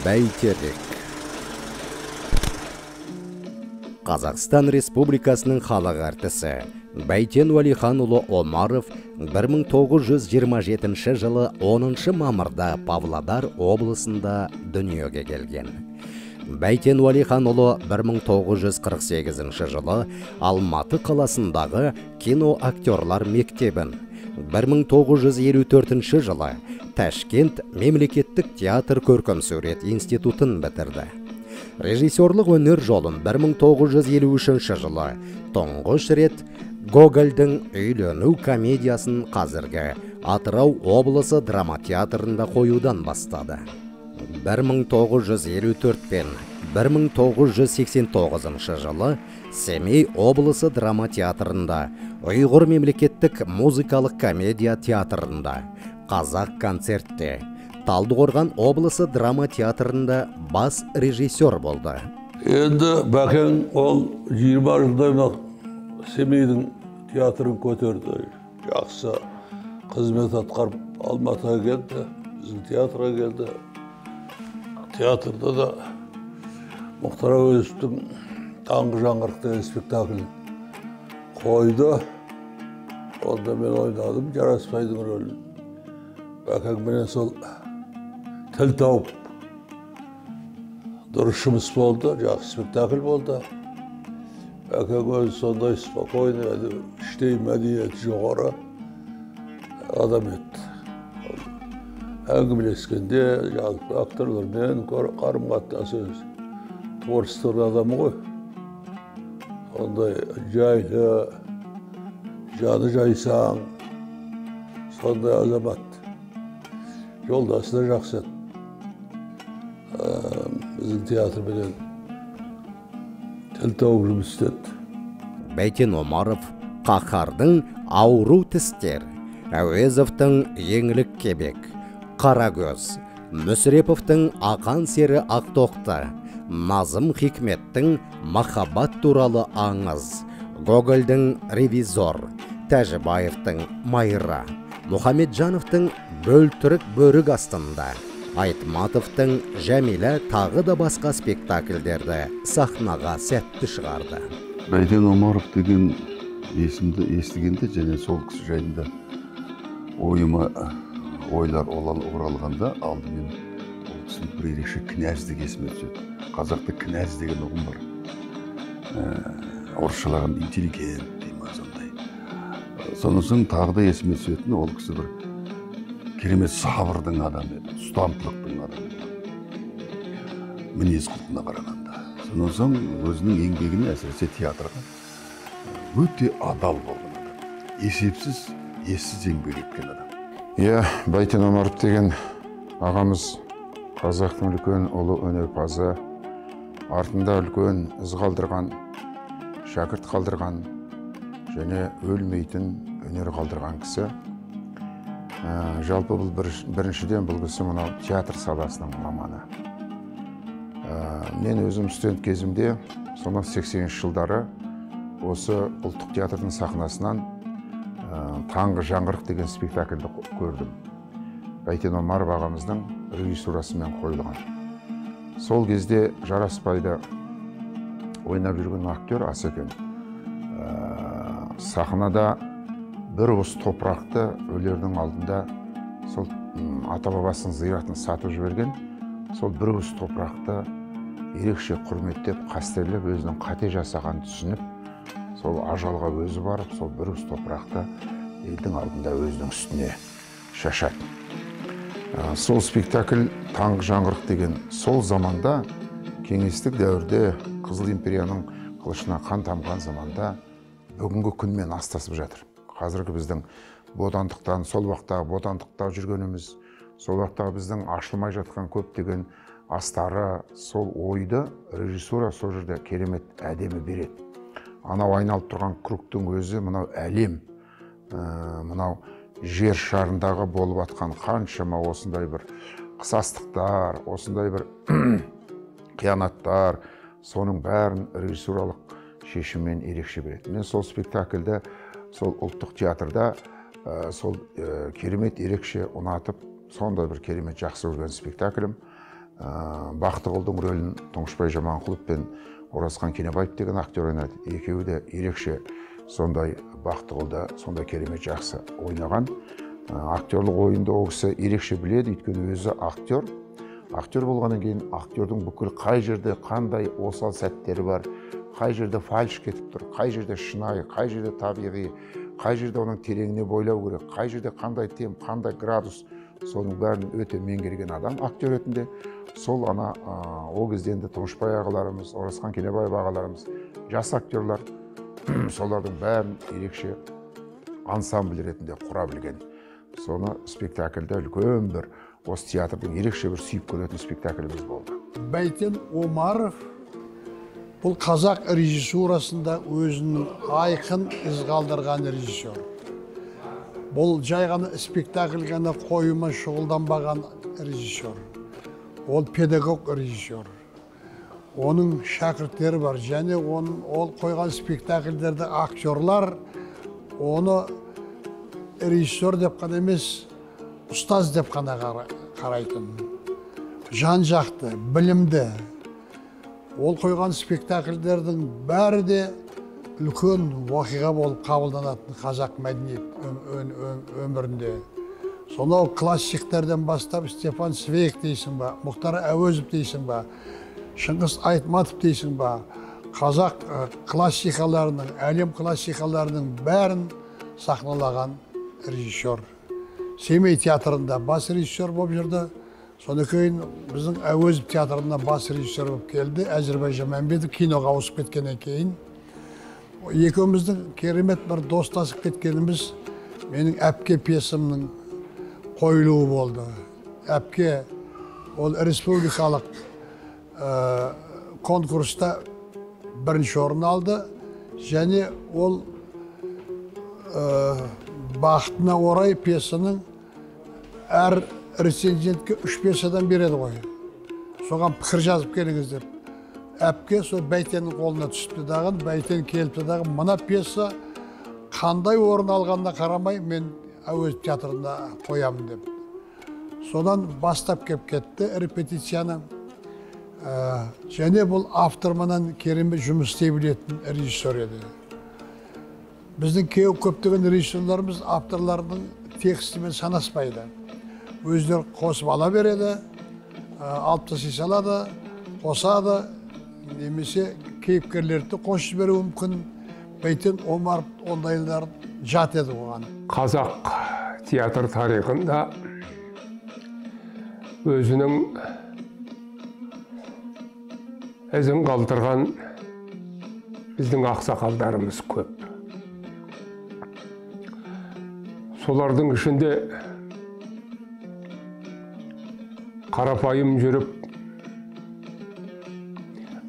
Бәйтерек. Қазақстан Республикасының халық әртісі Бәйтен Уәлиханұлы Омаров 1927 жылы 10 мамырда Павлодар облысында дүниеге келген. Бәйтен Уәлиханұлы 1948 жылы Алматы қаласындағы киноактерлар мектебін, 1954 жылы Ташкент мемлекеттік театр көркемсурет институтын бітірді. Режиссерлық өнер жолын 1953 жылы тұңғыш рет Гогольдің «Үйлену» комедиясын қазіргі Атырау облысы драма театрында қоюдан бастады. 1954 пен 1989 жылы Семей облысы драма театрында, Ұйғыр мемлекеттік музыкалық комедия театрында, Қазақ концертте, Талдықорған облысы драма театрында бас режиссер болды. Енді Бәкең ол 20 жылдай Семейдің театрын көтерді. Жақсы қызмет атқарып Алматыға келді, біздің театрға келді. Театрда да Мұхтар Әуезовтің «Таңғы жаңғырық» деген спектаклін қойды. Онда мен ойнадым Жарасбайдың рөлін. Бәкеңменен сол тіл тауып дұрыс жұмыс болды, жақсы спектакль болды. Бәкең өзі сондай спокойный, іштей мәдениеті жоғары адам еді. Әңгімелескенде жалпы актерлермен қарым-қатынасы өзі творчествоның адамы ғой. Ондай жайлы, жаны жайсаң, сондай азамат. Жолдасы да жақсы еді. Біздің театрменен тіл тауып жұмыс істеді. Бәйтен Омаров Қаһардың «Ауру тістер», Әуезовтің «Еңлік Кебек», Қарагөз, Мүсіреповтің «Ақан сері Ақтоқты», Назым Хикметтің «Махаббат туралы аңыз», Гогольдің «Ревизор», Тәжібаевтың «Майра», Мұхамеджановтың «Бөлтірік бөрік астында», Айтматовтың «Жәмилә» тағы да басқа спектакльдерді сахнаға сәтті шығарды. Бәйтен Омаров деген есімді естігенде және сол кісі жайында ойыма ойлар оралғанда алдымен ол кісінің бір ерекше князьдік есіме түседі. Қазақта князь деген ұғым бар. Орысшалаған интеллигент дей ма сондай. Сонан соң тағы да есіме түсетіні, ол кісі бір керемет сабырдың адамы еді, ұстамдылықтың адамы еді. Мінез құлқына қарағанда. Сонан соң өзінің еңбегіне, әсіресе театрға өте адал болған адам. Есепсіз, ессіз еңбек еткен адам. Иә, Бәйтен Омаров деген ағамыз қазақтың үлкен ұлы өнерпазы, артында үлкен із қалдырған, шәкірт қалдырған және өлмейтін өнер қалдырған кісі. Жалпы бұл біріншіден бұл кісі мынау театр саласының маманы. Мен өзім студент кезімде, сонау 80 жылдары осы ұлттық театрдың сахнасынан «Таңғы жаңғырық» деген спектакльді көрдім. Бәйтен Омаров ағамыздың режиссурасымен қойылған. Сол кезде Жарасбайды ойнап жүрген актер Асекең сахнада бір уыс топырақты өлердің алдында сол ата-бабасының зиратын сатып жіберген, сол бір уыс топырақты ерекше құрметтеп, қастерлеп, өзінің қате жасағанын түсініп, сол ажалға өзі барып, сол бір уыс топырақты елдің алдында өзінің үстіне шашады. Сол спектакль «Таңғы жаңғырық» деген сол заманда, кеңестік дәуірде, Қызыл империяның қылышына қан тамған заманда бүгінгі күнмен астасып жатыр. Қазіргі біздің бодандықтан, сол уақыттағы бодандықта жүргеніміз, сол уақыттағы біздің ашылмай жатқан көптеген астары, сол ойды режиссура сол жерде керемет әдемі береді. Анау айналып тұрған кругтың өзі мынау әлем, мынау жер шарындағы болып атқан қаншама осындай бір қысастықтар, осындай бір қиянаттар, соның бәрін режиссуралық шешіммен ерекше береді. Мен сол спектакльді сол ұлттық театрда сол керемет ерекше ұнатып, сондай бір керемет жақсы көрген спектаклім. Бақтығұлдың рөлін Тұңғышбай Жаманқұлов пен Оразхан Кенебаев деген актер ойнады. Екеуі де ерекше сондай Бақтығұлда сондай керемет жақсы ойнаған. Актерлық ойынды ол кісі ерекше біледі, өйткені өзі актер. Актер болғаннан кейін актердің бүкіл қай жерде қандай осал сәттері бар, қай жерде фальш кетіп тұр, қай жерде шынайы, қай жерде табиғи, қай жерде оның тереңіне бойлау керек, қай жерде қандай темп, қандай градус, соның бәрін өте меңгерген адам актер ретінде. Сол ана ол кезде енді Тұңғышбай ағаларымыз, Оразхан Кенебаев ағаларымыз, жас актерлар, солардың бәрін ерекше ансамбль ретінде құра білген. Соны спектакльде үлкен бір осы театрдың ерекше бір сүйіп көретін спектакліміз болды. Бәйтен Омаров бұл қазақ режиссурасында өзінің айқын із қалдырған режиссер. Бұл жай ғана спектакль ғана қоюмен шұғылданбаған режиссер. Ол педагог режиссер. Оның шәкірттері бар және ол қойған спектакльдерді актерлар оны режиссер деп қана емес, ұстаз деп қана қарайтын. Жан жақты, білімді. Ол қойған спектакльдердің бәрі де үлкен оқиға болып қабылданатын қазақ мәдениет өмірінде. Сонау классиктерден бастап Стефан Цвейг дейсің ба, Мұхтар Әуезов дейсің ба, Шыңғыс Айтматов дейсің ба, қазақ классикаларының, әлем классикаларының бәрін сахналаған режиссер. Семей театрында бас режиссер болып жүрді. Содан кейін біздің Әуезов театрында бас режиссер болып келді. Әзірбайжан Мәмбетов киноға ауысып кеткеннен кейін екеуміздің керемет бір достасып кеткеніміз менің Әпке пьесамның қойылуы болды. Әпке ол республикалық конкурста бірінші орын алды және ол бақытына орай пьесаның әр рецензентке 3 пьесадан береді ғой. Соған пікір жазып келіңіз деп. Әпке сол Бәйтеннің қолына түсіпті дағы, Бәйтен келіпті дағы, мына пьеса қандай орын алғанына қарамай мен Әуезов театрында қоямын деп. Содан бастап кеп кетті репетицияны. Және бұл автор менен керемет жұмыс істей білетін режиссер еді. Біздің көптеген режиссерларымыз авторлардың текстімен санаспайды. Өздері қосып ала береді, алып тастай салады, қосады, немесе кейіпкерлерді қосып жіберуі мүмкін. Бәйтен Омаров ондайлар жат еді оған. Қазақ театр тарихында өзінің ізін қалдырған біздің ақсақалдарымыз көп. Солардың ішінде қарапайым жүріп,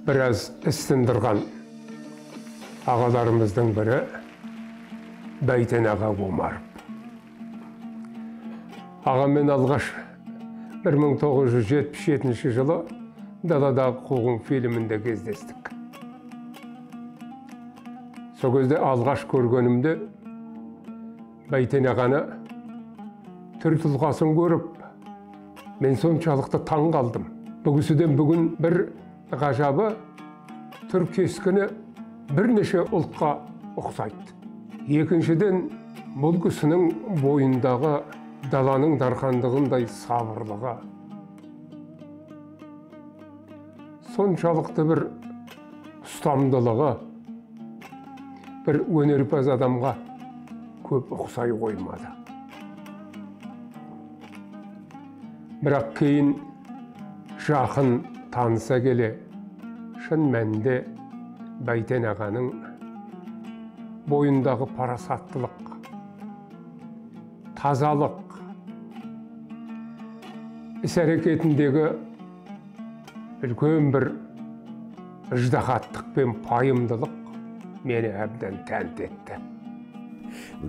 біраз іс тындырған ағаларымыздың бірі Бәйтен аға Омаров. Ағамен алғаш 1977 жылы Даладағы қуғын фильмінде кездестік. Сол кезде алғаш көргенімде Бәйтен ағаны түр тұлғасын көріп, мен соншалықты таң қалдым. Бұл кісіден бүгін бір ғажабы, түр кескіні бірнеше ұлтқа ұқсайды. Екіншіден, бұл кісінің бойындағы даланың дархандығындай сабырлығы, соншалықты бір ұстамдылығы бір өнерпаз адамға көп ұқсай қоймады. Бірақ кейін жақын таныса келе, шын мәнінде Бәйтен ағаның бойындағы парасаттылық, тазалық, іс-әрекетіндегі үлкен бір ыждағаттық пен пайымдылық мені әбден тәнті етті.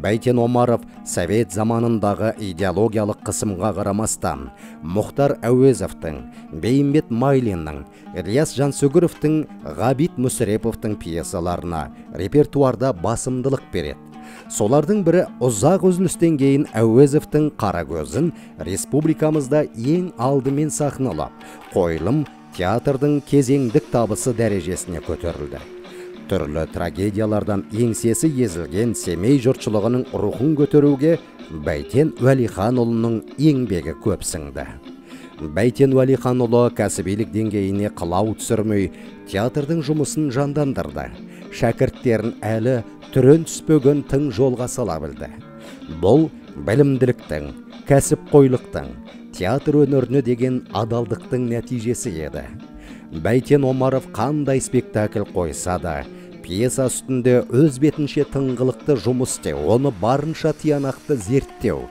Бәйтен Омаров совет заманындағы идеологиялық қысымға қарамастан Мұхтар Әуезовтің, Бейімбет Майлиннің, Ілияс Жансүгіровтің, Ғабит Мүсіреповтің пьесаларына репертуарда басымдылық береді. Солардың бірі ұзақ үзілістен кейін Әуезовтің Қарагөзін республикамызда ең алдымен сахналап, қойылым театрдың кезеңдік табысы дәрежесіне көтерілді. Түрлі трагедиялардан еңсесі езілген Семей жұртшылығының рухын көтеруге Бәйтен Уәлиханұлының еңбегі көп сіңді. Бәйтен Уәлиханұлы кәсібилік деңгейіне қылау түсірмей, театрдың жұмысын жандандырды. Шәкірттерін әлі түрен түспеген тың жолға сала білді. Бұл білімділіктің, кәсіпқойлықтың, театр өнеріне деген адалдықтың нәтижесі еді. Бәйтен Омаров қандай спектакль қойса да, пьеса үстінде өз бетінше тыңғылықты жұмыс істеу, оны барынша тиянақты зерттеу,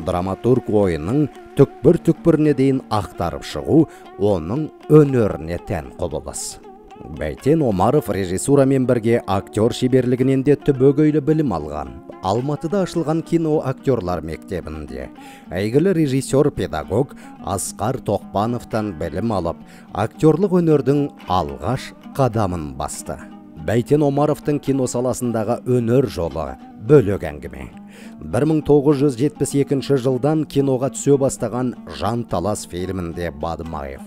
драматург ойының түкпір-түкпіріне дейін ақтарып шығу оның өнеріне тән құбылыс. Бәйтен Омаров режиссурамен бірге актер шеберлігінен де түбегейлі білім алған. Алматыда ашылған кино актерлар мектебінде әйгілі режиссер-педагог Асқар Тоқпановтан білім алып, актерлық өнердің алғаш қадамын басты. Бәйтен Омаровтың кино саласындағы өнер жолы бөлек әңгіме. 1972 жылдан киноға түсе бастаған Жан Талас фильмінде Бадмаев,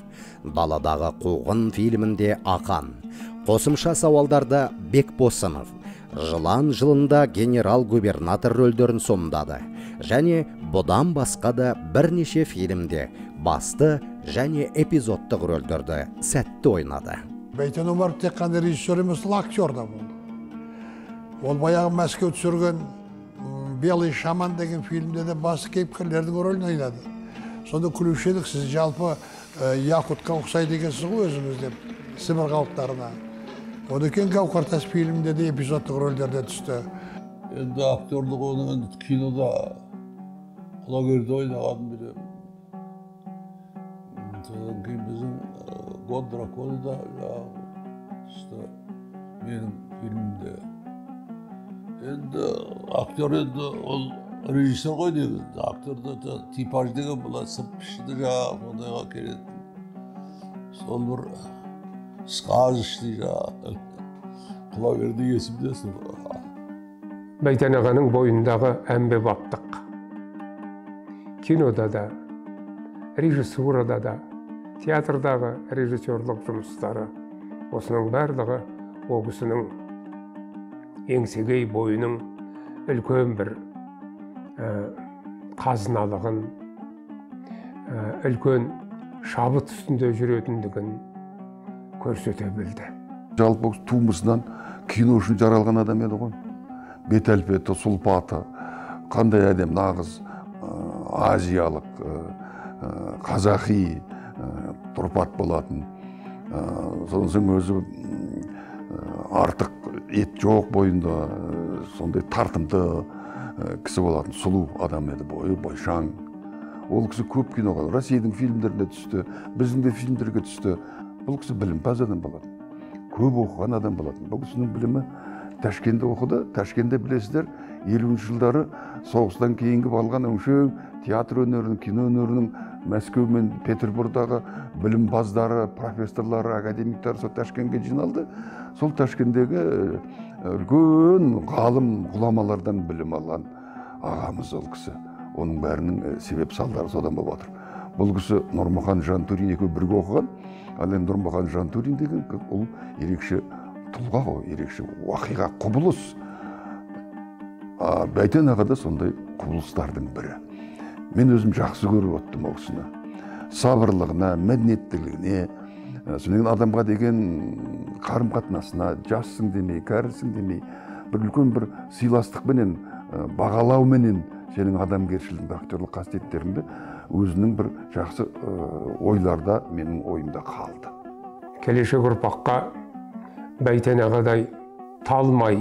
Даладағы қуғын фильмінде Ақан, қосымша сауалдарда Бекбосынов, Жылан жылында генерал-губернатор рөлдерін сомдады және бұдан басқа да бірнеше фильмде басты және эпизодтық рөлдерді сәтті ойнады. Бәйтен Омаров тек қана режиссер емес, ол актер да болды. Ол баяғы Мәскеу түсірген «Белый шаман» деген фильмде де басты кейіпкерлердің рөлін ойнады. Сонда күлуші едік, сіз жалпы якутқа ұқсайды екенсіз ғой өзіңіз деп, Сібір халықтарына. Одан кейін «Гауһартас» фильмінде де эпизодтық рөлдерде түсті. Енді актерлық оның енді кинода Құлагерде ойнағанын білемін. Содан кейін біздің «Год дракона» да жаңағы түсті менің фильмімде. Енді актер енді ол режиссер ғой негізінде. Актерді типаж деген болады, сырт пішіні жаңағы сондайға келетін. Сол бір сказочный жаңағы Құлагерде есімде сол. Бәйтен ағаның бойындағы әмбебаптық. Кинода да, режиссурада да, театрдағы режиссерлық жұмыстары, осының барлығы ол кісінің еңсегей бойының үлкен бір қазыналығын, үлкен шабыт үстінде жүретіндігін көрсете білді. Жалпы тумысынан кино үшін жаралған адам еді ғой. Бет әлпеті, сұлпаты, қандай әдем, нағыз азиялық, қазақи тұрпат болатын. Содан соң өзі артық ет жоқ бойында, сондай тартымды кісі болатын, сұлу адам еді, бойы бойшаң. Ол кісі көп киноға, Ресейдің фильмдеріне түсті, біздің де фильмдерге түсті. Бұл кісі білімпаз адам болатын, көп оқыған адам болатын. Бұл кісінің білімі Ташкентте оқыды. Ташкентте білесіздер, 50 жылдары соғыстан кейінгі алған өңшең театр өнерінің, кино өнерінің Мәскеу мен Петербургдағы білімпаздары, профессорлары, академиктері сол Ташкентке жиналды. Сол Ташкенттегі үлкен ғалым, ғұламалардан білім алған ағамыз ол кісі. Оның бәрінің себеп салдары содан болып отыр. Бұл кісі Нұрмұхан Жантурин екеуі бірге оқыған. Ал енді Нұрмұхан Жантурин деген ол ерекше тұлға ғой, ерекше уақиға, құбылыс. Бәйтен аға да сондай құбылыстардың бірі. Мен өзім жақсы көріп оттым ол кісіні. Сабырлығына, мәдениеттілігіне, содан кейін адамға деген қарым-қатынасына, жассың демей, кәрісің демей, бір үлкен бір сыйластықпенен, бағалауменен сенің адамгершілігіңді, актерлік қасиеттеріңді өзінің бір жақсы ойларда менің ойымда қалды. Келешек ұрпаққа Бәйтен ағадай талмай,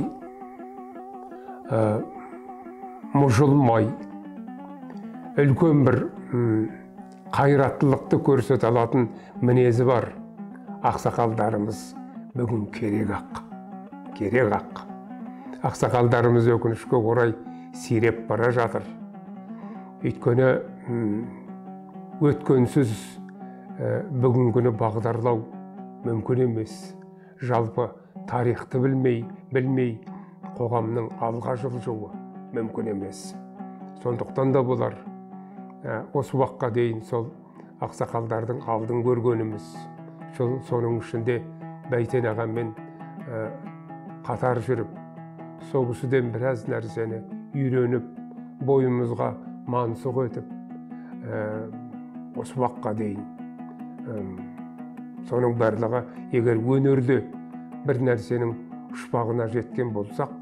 мұжылмай, үлкен бір қайраттылықты көрсете алатын мінезі бар ақсақалдарымыз бүгін керек-ақ, керек-ақ. Ақсақалдарымыз өкінішке орай сиреп бара жатыр. Өйткені өткенсіз бүгінгіні бағдарлау мүмкін емес. Жалпы тарихты білмей қоғамның алға жылжуы, мүмкін емес. Сондықтан да болар, осы уақытқа дейін сол ақсақалдардың алдын көргеніміз, соның ішінде Бәйтен ағамен қатар жүріп, сол кісіден біраз нәрсені үйреніп, бойымызға мансұқ етіп, осы уақытқа дейін соның барлығы, егер өнерде бір нәрсенің ұшпағына жеткен болсақ,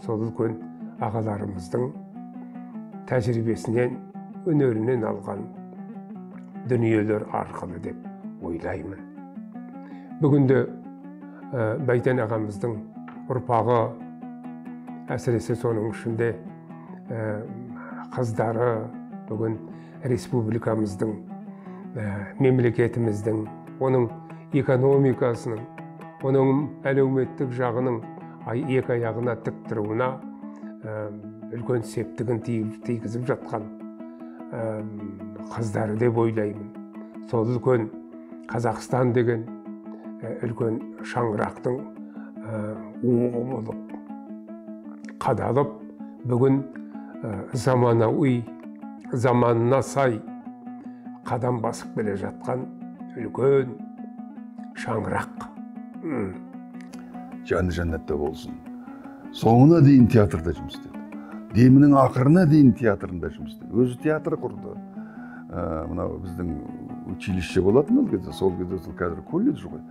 сол үлкен ағаларымыздың тәжірибесінен, өнерінен алған дүниелер арқылы деп ойлаймын. Бүгінде Бәйтен ағамыздың ұрпағы, әсіресе соның ішінде қыздары бүгін республикамыздың, мемлекетіміздің, оның экономикасының, оның әлеуметтік жағының екі аяғына тік тұруына үлкен септігін тигізіп жатқан қыздары деп ойлаймын. Сол үлкен Қазақстан деген үлкен шаңырақтың уығы болып қадалып, бүгін заманауи, заманына сай қадам басып келе жатқан үлкен шаңырақ. Жаны жәннатта болсын. Соңына дейін театрда жұмыс істеді. Демінің ақырына дейін театрында жұмыс істеді. Өзі театр құрды. Мынау біздің училище болатын ол кезде, сол кезде сол қазір колледж ғой.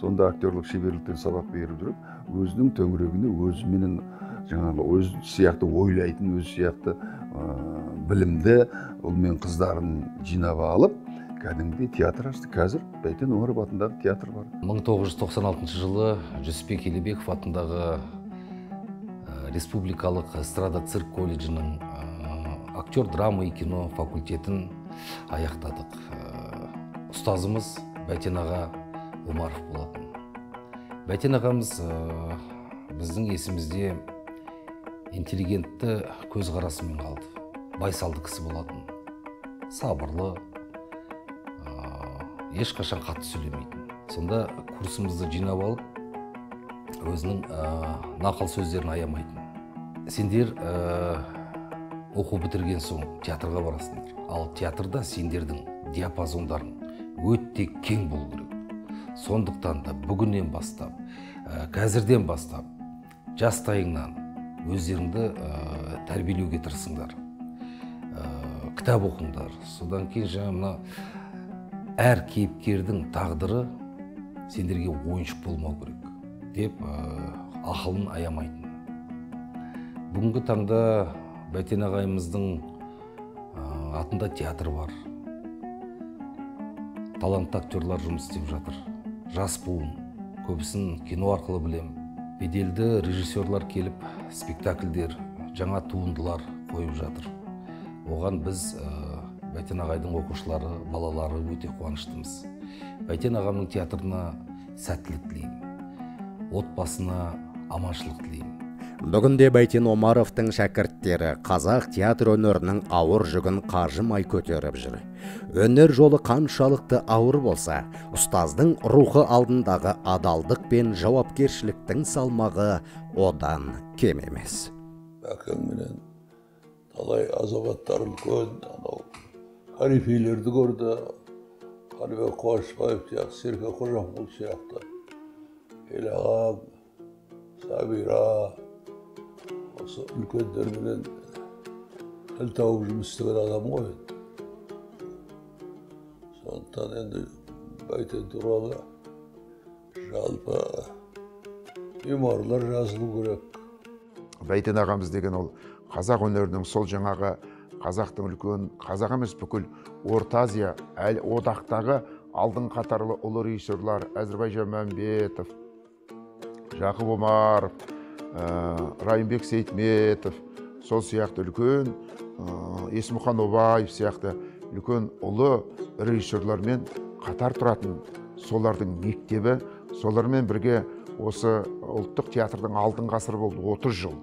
Сонда актерлік шеберліктен сабақ беріп жүріп, өзінің төңірегіне өзіменен жаңағы өз сияқты ойлайтын, өз сияқты білімді ұл мен қыздарын жинап алып, кәдімгідей театр ашты. Қазір Бәйтен Омаров атындағы театр бар. 1996 жылы Жүсіпбек Елебеков атындағы Республикалық эстрада цирк колледжінің актер драма и кино факультетін аяқтадық. Ұстазымыз Бәйтен аға Омаров болатын. Бәйтен ағамыз біздің есімізде интеллигентті көзқарасымен қалды. Байсалды кісі болатын. Сабырлы, ешқашан қатты сөйлемейтін. Сонда курсымызды жинап алып, өзінің нақыл сөздерін аямайтын. Сендер оқу бітірген соң театрға барасыңдар. Ал театрда сендердің диапазондарың өте кең болу керек. Сондықтан да бүгіннен бастап, қазірден бастап, жастайыңнан өздеріңді тәрбиелеуге тырысыңдар. Кітап оқыңдар. Содан кейін жаңа мына әр кейіпкердің тағдыры сендерге ойыншық болмау керек деп ақылын аямайтын. Бүгінгі таңда Бәйтен ағайымыздың атында театр бар. Талантты актерлар жұмыс істеп жатыр. Жас буын, көбісін кино арқылы білем. Беделді режиссерлар келіп, спектакльдер, жаңа туындылар қойып жатыр. Оған біз Бәйтен ағайдың оқушылары, балалары өте қуаныштымыз. Бәйтен ағамның театрына сәттілік тілеймін. Отбасына аманшылық тілеймін. Бүгінде Бәйтен Омаровтың шәкірттері қазақ театр өнерінің ауыр жүгін қажымай көтеріп жүр. Өнер жолы қаншалықты ауыр болса, ұстаздың рухы алдындағы адалдық пен жауапкершіліктің салмағы одан кем емес. Бәкеңменен талай азаматтар үлкен, анау корифейлерді көрді, Қалибек Қуанышбаев сияқты, Серке Қожамқұл сияқты, Ел ағам, Сабира, осы үлкендерменен тіл тауып жұмыс істеген адам ғой. Сондықтан енді Бәйтен туралы жалпы мемуарлар жазылу керек. Бәйтен ағамыз деген ол қазақ өнерінің сол жаңағы қазақтың үлкен, қазақ емес бүкіл Орта Азия одақтағы алдын қатарлы ұлы режиссерлар Әзірбайжан Мәмбетов, Жақып Омаров, Райымбек Сейтметов, сол сияқты үлкен Есмұхан Обаев сияқты үлкен ұлы режиссерлармен қатар тұратын солардың мектебі, солармен бірге осы ұлттық театрдың алтын ғасыры болды 30 жыл.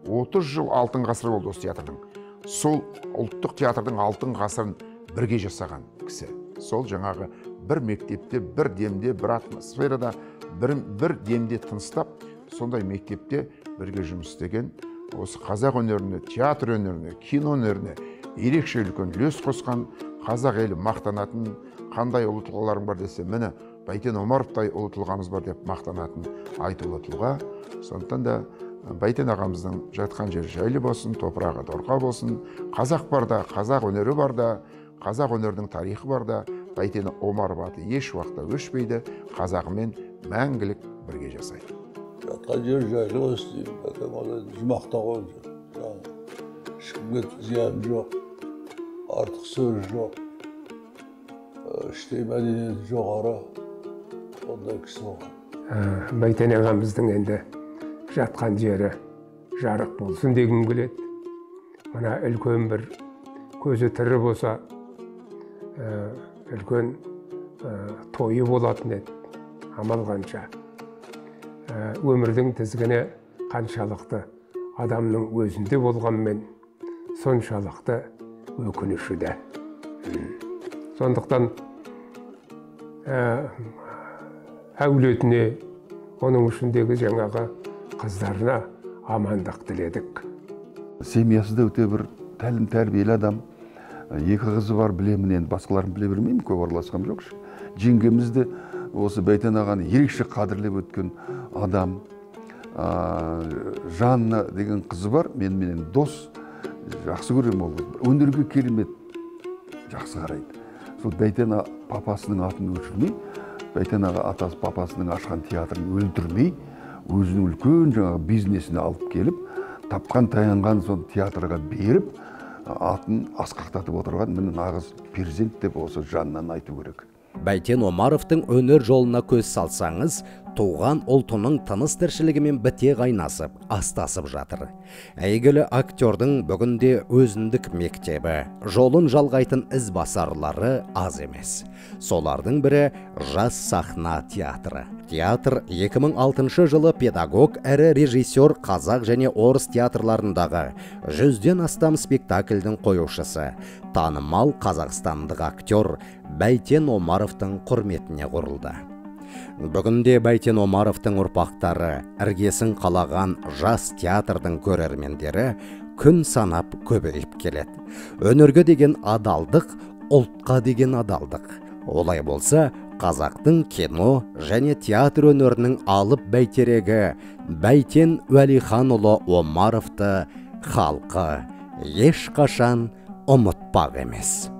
30 жыл алтын ғасыры болды осы театрдың. Сол ұлттық театрдың алтын ғасырын бірге жасаған кісі. Сол жаңағы бір мектепте, бір демде, бір атмосферада, бір демде тыныстап, сондай мектепте бірге жұмыс істеген Осы қазақ өнеріне, театр өнеріне, кино өнеріне ерекше үлкен үлес қосқан, қазақ елі мақтанатын, қандай ұлы тұлғаларың бар десе, міне Бәйтен Омаровтай ұлы тұлғамыз бар деп мақтанатын айтулы тұлға. Сондықтан да Бәйтен ағамыздың жатқан жері жайлы болсын, топырағы торқа болсын. Қазақ барда, қазақ өнері барда, қазақ өнерінің тарихы барда Бәйтен Омаров аты еш уақытта өшпейді, қазағымен мәңгілік бірге жасайды. Жатқан жері жайлы болсын деймін, бәкем ол енді жұмақта ғой, ешкімге зияны жоқ, артық сөз жоқ, іштей мәдениеті жоғары, ондай кісі болған. Бәйтен ағамыздың енді жатқан жері жарық болсын дегім келеді. Мына үлкен бір көзі тірі болса, үлкен тойы болатын еді, амал қанша. Өмірдің тізгіні қаншалықты адамның өзінде болғанмен, соншалықты өкініші де. Сондықтан әулетіне, оның ішіндегі жаңағы қыздарына амандық тіледік. Семьясы да өте бір тәлім тәрбиелі адам. Екі қызы бар, білемін енді, басқаларын біле бермеймін, көп араласқам жоқ. Жеңгеміз де осы Бәйтен ағаны ерекше қадірлеп өткен адам. Жанна деген қызы бар, меніменен дос, жақсы көремін ол қызды. Өнерге керемет жақсы қарайды. Сол Бәйтен папасының атын өшірмей, Бәйтен аға атасы папасының ашқан театрын өлтірмей, өзінің үлкен жаңағы бизнесіне алып келіп, тапқан таянған сол театрға беріп, атын асқақтатып отырған міне нағыз перзент деп осы Жаннаны айту керек. Бәйтен Омаровтың өнер жолына көз салсаңыз, туған ұлтының тыныс тіршілігімен біте қайнасып, астасып жатыр. Әйгілі актердің бүгінде өзіндік мектебі, жолын жалғайтын ізбасарлары аз емес. Солардың бірі Жас сахна театры. Театр 2006 жылы педагог әрі режиссер қазақ және орыс театрларындағы 100-ден астам спектакльдің қоюшысы, танымал қазақстандық актер Бәйтен Омаровтың құрметіне құрылды. Бүгінде Бәйтен Омаровтың ұрпақтары, іргесін қалаған жас театрдың көрермендері күн санап көбейіп келеді. Өнерге деген адалдық, ұлтқа деген адалдық. Олай болса, қазақтың кино және театр өнерінің алып бәйтерегі Бәйтен Уәлиханұлы Омаровты халқы ешқашан ұмытпақ емес.